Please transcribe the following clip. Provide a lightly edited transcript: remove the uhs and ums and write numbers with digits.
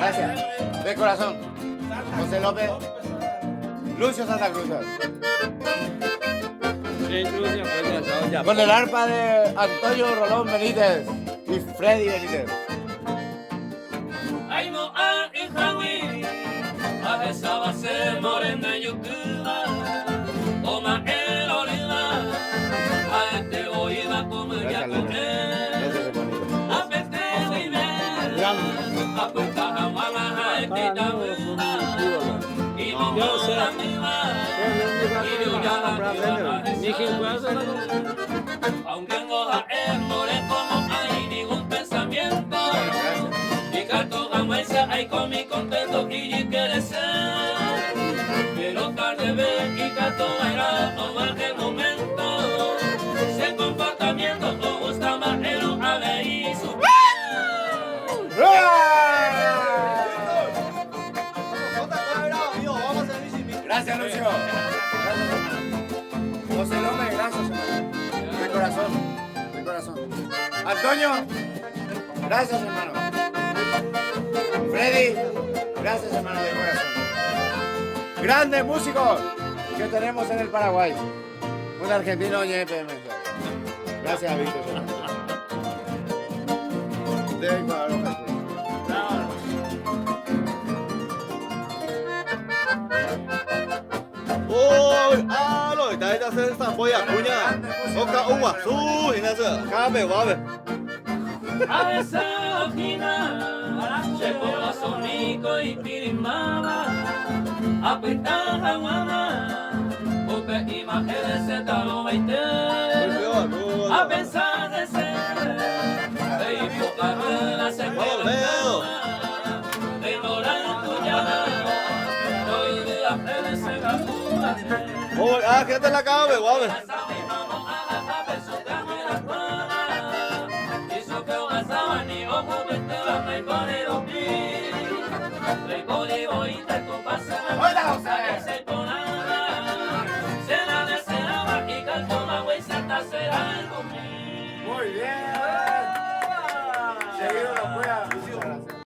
Gracias. De corazón. José López. Lucio Santa Cruz. Con el arpa de Antonio Rolón Benítez y Freddy Benítez. Gracias, Lucio. José López, gracias, hermano. De corazón, de corazón. Antonio, gracias, hermano. Freddy, gracias, hermano, de corazón. Grandes músicos que tenemos en el Paraguay. Un argentino ñepm. Gracias, Víctor. De Guadalupe. Oh, ah, lo está esta se zamboy acuña. Oka uguasu, hína cabe guave. A esa ojina, che corazonico y pirimaba, apetaja guama, upe imagen se talo baite, a pensar de ser, de hipocarrera se Leo. de moral tuya, hoy de la fe se gabúa. Oh, ah, quédate la cabe guave.